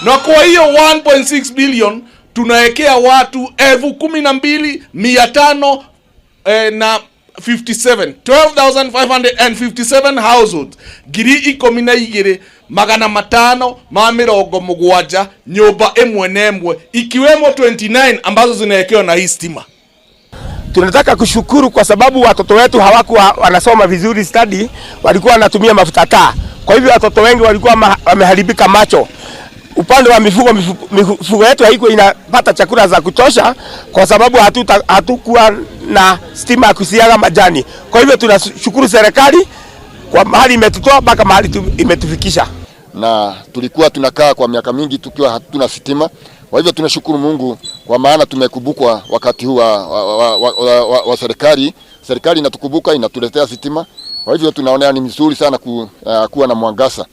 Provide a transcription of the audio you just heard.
Na kwa hiyo 1.6 billion tunawekea watu 12,500 na 57, 12,557 households, 12,570, nyumba ĩmwe na ĩmwe, ikiwemo 29 ambazo zinawekewa na hii stima. Tunataka kushukuru kwa sababu watoto wetu hawakuwa wanasoma vizuri study, walikuwa wanatumia mafuta taa. Kwa hivyo watoto wengi walikuwa wameharibika macho. Upande wa mifugo, mifugo yetu haikuwa inapata chakula za kutosha kwa sababu hatukuwa na stima ya kusiaga majani. Kwa hivyo tunashukuru serikali kwa mahali imetutoa mpaka mahali imetufikisha. Na tulikuwa tunakaa kwa miaka mingi tukiwa hatuna sitima. Kwa hivyo tunashukuru Mungu kwa maana tumekumbukwa wakati huu wa serikali. Serikali inatukumbuka, inatuletea sitima. Kwa hivyo tunaonea ni mzuri sana kuwa na mwangaza.